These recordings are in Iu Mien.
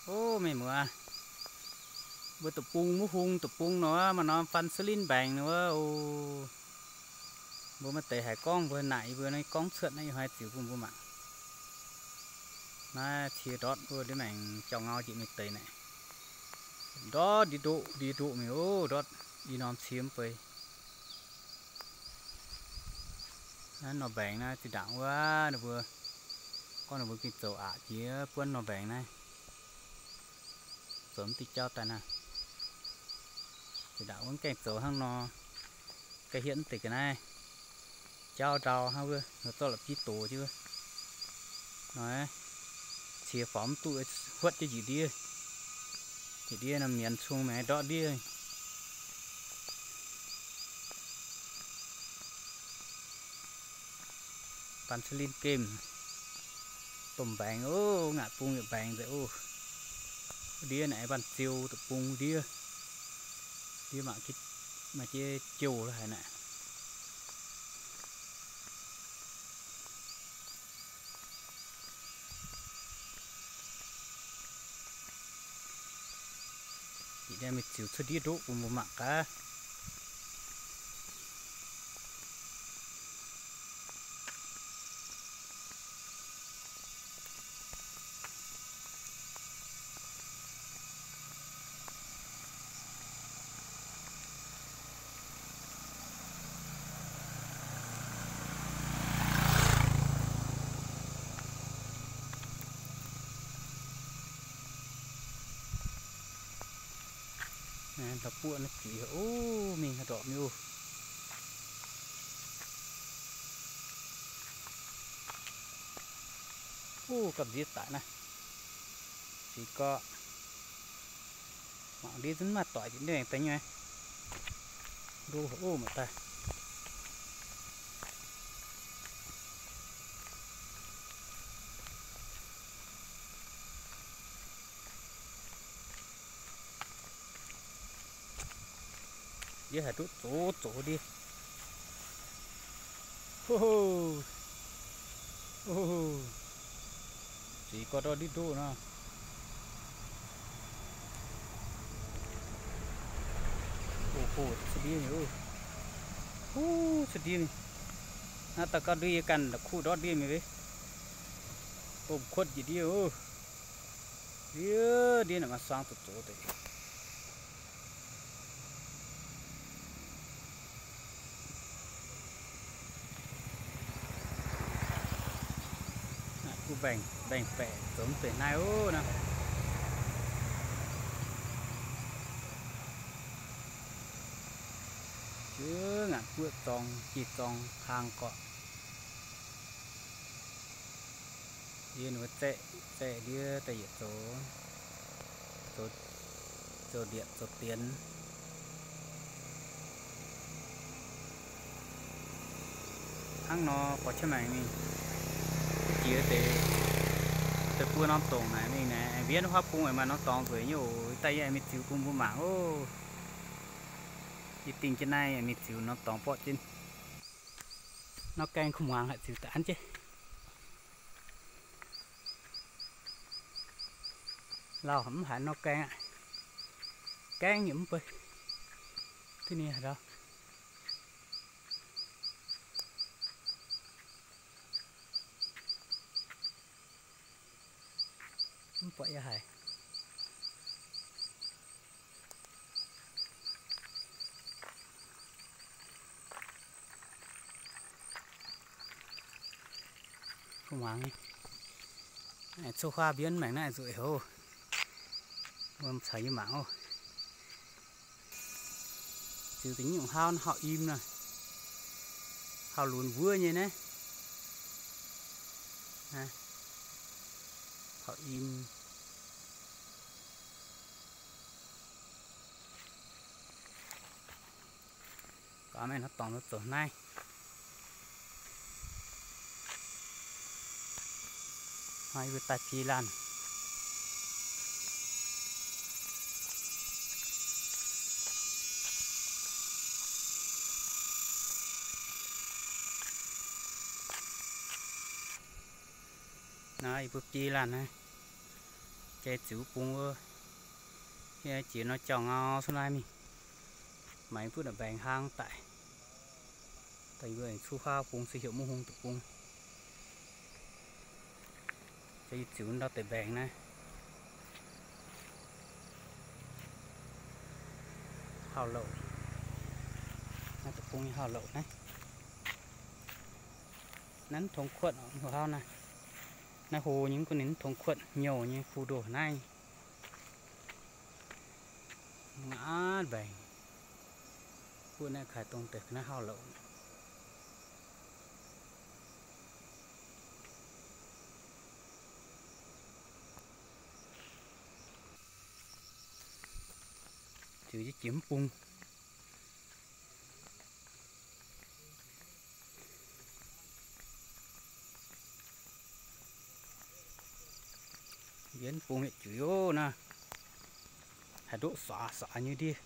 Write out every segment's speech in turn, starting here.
O, mienh muoz, mbuo deic-bung, muv hung deic-bung nor, maaih norm Faan Sieqv Linh mbaengx nor, o, mbuo maaih deix haiz gorngv mbuo naaic yie mbuo naaiv gorngv cuotv naaiv ih hnoi ziux bun mbuo mangc. Naaiv cie ndortv wuov ndiev maengx jauv-ngau njiec mingh deix naaic. Ndortv ndiev ndoqv ndiev ndoqv mingh o, ndortv i norm cie mv bei. Naaiv nor mbaengx naaiv zinh ndaangc wuov ninh mbuo gorngv ninh mbuo gengh zoux aqc jiex buonv nor mbaengx naaiv. Zoux mv diuh jauv daaih naaiv. Zinh ndaangc wuov gaengh zoux hnangv nor, ga'hietv mv deix ga'naaiv jauv ndau hnangv wuov, zorqv la'bieiv dox jienv wuov. Nor, cie faaux mv duqv, huotv jienv njiec ndiev. Njiec ndiev nor mienz cung maengx ndortv ndiev. Faan Sieqv Linh gemh, domh mbaengx o, ngaatc bung yaac mbaengx nzengc o. Ndiev naaic banh ziou deic-bung ndiev, ndiev mangc, maaih jienv jouh lo haic naaic. Yie mingh ziux cuotv ndiev ndoqv bun mbuo mangc gaax. La'buoqv naaiv zuiz, o, mingh haaix ndorqc mingh oc. O, gamh nziex daic naaiv. Zuiz gorqv. Mangc ndiev zungv maaih doic njiec ndiev maengx deix nyei. Ndoqv haic o, mangc daaih. Ndiev haaix ndoqv zox zox ndiev. Zuiz gorqv ndortv ndiev ndoqv nor. O, cuotv ndiev mingh, o, cuotv ndiev mingh. Naaiv daaih gauh ndui yie ganh la'kuqv ndortv ndiev mingh ve. Domh kuotv njiec ndiev oc. Ndiev, ndiev naaic maaih suang zoqc zoqc deix. Naaiv kuv mbaengx, mbaengx-baeqc zoux mv benx naaiv oc naaiv. Ziouc ngaatc buoqv zorng, jiex zorng hlang gorqv. Ndiev ninh mbuo zaeqv, zaeqv ndiev daaih yietc zoux, zoux, zoux ndietc zoux dienx. Hnangv nor gorx qaqv maengx mingh, duqv jiex deix, deix buo norm dongc naaic mingh naaic, mbienv huaav bung maaih norm dorngx nzueic nyei oc. Daaih yie aengx mingh ziux bun mbuo mangc oc. Yie dingh jienv naaiv aengx mingh ziux norm dorngx borqv jienv. Nor gaengh kuv muangx haic ziux daaih an jienv. Lauh mv haiz nor gaengh aqv. Gaengh yaac mv bei. Duqv ninh haaix ndau. Mv buatc yie haic. Kuv muangx nyei. Cuotv huaav mbienv maengx naaiv nzueic haic. Wuom caux yie mangc oc. Ziux deix nyungc hauv, hauv im nor. Hauv lunx mbuov nyei naaiv. Hauv im. Gorngv maiv norm dorngx zoux naaiv. Hnoi yie mbuo daaih biei laanh. Naaiv yie mbuo biei laanh naaiv. Jai ziux bung wuov, jiex nor jauv-ngau cuotv naaiv mingh, maaiz butv naaic mbaengx hlaang daic. Daaih yie mbuo aengx cuv huaav bung se heuc mungv hung deic-bung. Jai yie ziux ndau deix mbaengx naaiv. Hauh louc. Naaiv deic-bung nyei hauh louc naaiv. Naaiv mv tongx kuotv oc, hauv naaiv. Naaiv hlo nyei, mv gunv ninh mv tongx kuotv, nyouh nyei, fu ndoh naaiv. Ngaatv mbaengx. Butv naaiv kaaix dongh deix naaiv hauh louc. Ziux jienv jiex mv bung. Mbienv bung yietc juiz oc naaiv. Haih ndoqv suax suax nyei ndiev.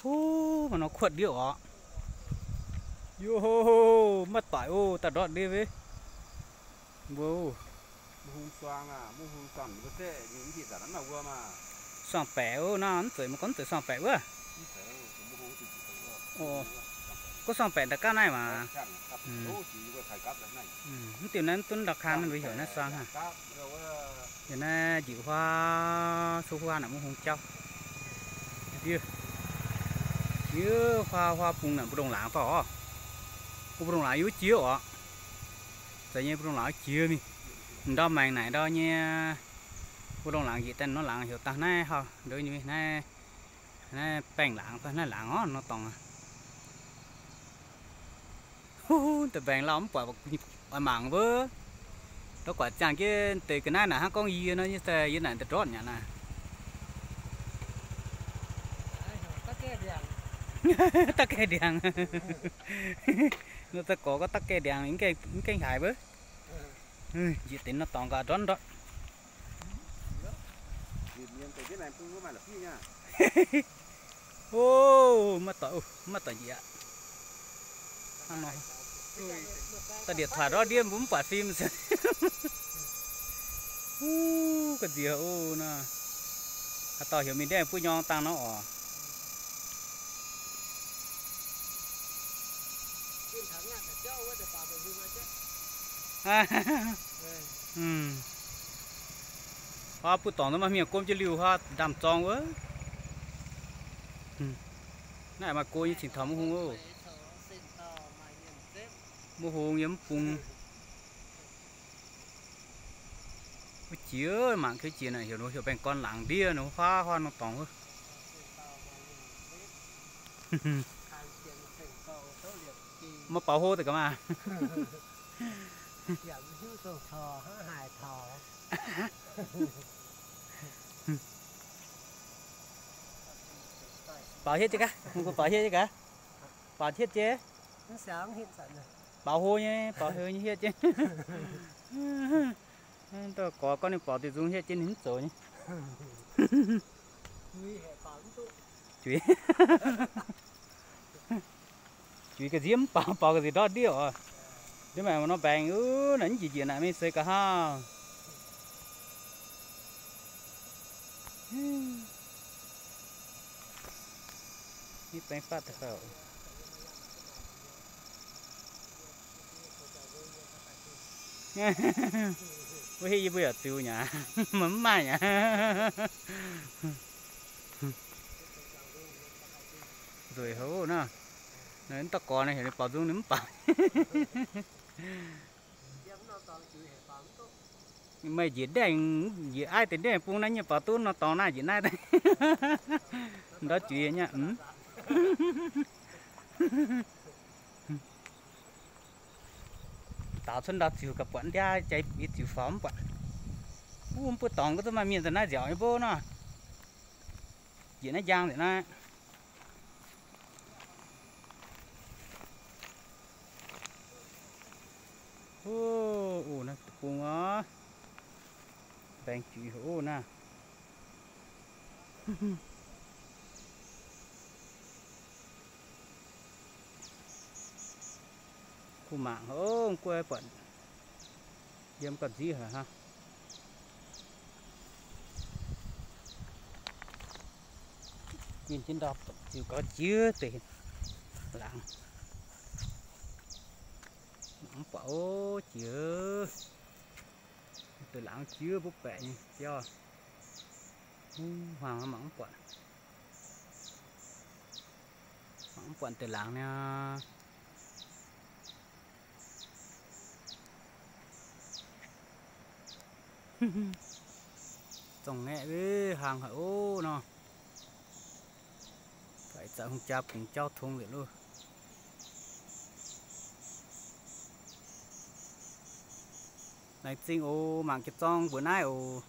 Huv, maaih norm kuotv ndiev oc. Yo, maiv doic oc, daaih ndortv ndiev wuov. Mbuo, suang-baeqc oc, naaiv mv zeiz, mv gorngv mv zeiz suang-baeqc wuov. Gorngv suang-baeqc da'gapv naaiv maah. Mv diuh naaiv mv dunv ndau kaan naaiv, mbuo heuc naaiv suang hnangv. Heuc naaiv njiec huaav, cuv huaav naaic mungv hung jauv. Ndiev, yie huaav, huaav bung naaic mbu'ndongx laangz fauv oc. Mbu'ndongx laangz yie wuov jiex oc. Zeiz nyei, mbu'ndongx laangz wuov jiex mingh. Ndau maengx naaic ndau nyei mbu'ndongx laangz njiec daaih nor laangz heuc dangh naaiv hauh ndoqv nyei naaiv. Naaiv baengh laangz, naaiv laangz orv nor dorngx. Huv, deix mbaengx lauh mv buatc oix mangc wuov. Ndortv guatc ziangh jienv deix ga'naaiv naaic hnangv gorngv yie nor, yie daaih yie naaic daaih ndortv nyanc naaic. Da'gaih ndiangx. Nor daaih gorx gorngv da'gaih ndiangx mv gaengh haaix wuov. Njiec deix nor dorngx gaax ndortv ndortv. O, maiv doic, maiv doic njiec. Daaih điện thoại ndortv ndiev mbuo mv buatc fim. Huv, ga'nziex oc nor. Haaix dauh heuc mingh ndiev buov nyorng dangh nor oc. Huaav buov dorngx nor maaih hmien gomv jienv liuh huaav ndaamv-zorng wuov. Naaiv maaih go nyei cingx taux mungv hung oc. Mungv hung yiem mv bung. Wuov jiex mangc keuv jiex naaic heuc, heuc baengh gorn laangz ndiev nor huaav huaav nor dorngx wuov. Maiv baaux hlo deix gaax maah. Baaux hietv jienv gaax, mv gunv baaux hietv jienv gaax. Baaux hietv jienv. Baaux hlo nyei, baaux hlo nyei hietv jienv. Dorh gorx gorngv ninh baaux deix nzung hietv jienv ninh mv zoux nyei. Juiz, juiz ga'nziev mv baaux, baaux ga'nziex ndortv ndiev oc. Ndiev maaih nor mbaengx, naaic mv njiec njiec naaic mingh seix ga'haav. Mv baengx fatv deix fai oc. Wuov hitv yie mbuo yaac ziux nyei, mv maaih nyei. Nzueic houc nor. Naaiv dauh gorx naaiv heuc ninh baaux nzung ninh mv baaux. Meih njiec ndaengh, njiec aiv deix ndaengh bung naaiv nyei baaux duqv nor dorngx naaiv njiec naaiv. Ndortv juiz nyei. Daaux cuotv ndau ziux gaax buatc ndiaav jai yie ziux faaux mv buatc. Wuov mv buov dorngx gunv zuqc maaih mienh daaih naaiv nziaauc nyei mbuo nor. Njiec naaiv njang nzengc naaiv. Ov, naaiv bung oc. Mbaengx juiz haic naaiv. Kuh mangc haic, mv gunv buatc yiem gauh nziv haic hnangv. Ninh jienv ndau ziux gaux jiex deix laangz. Mangc mv buatc ov, jiex deix laangz jiex mbuo baeqc nyei biauv. Huv, hmuangx mangc mv buatc, mangc mv buatc deix laangz niaa. Zorng-ngaeqv hlang haic ov nor. Faix zaqc hungh jaa bungx jauv tong liuz loh. Laengz zingh oc, mangc jiex zorng mbuox naaiv oc.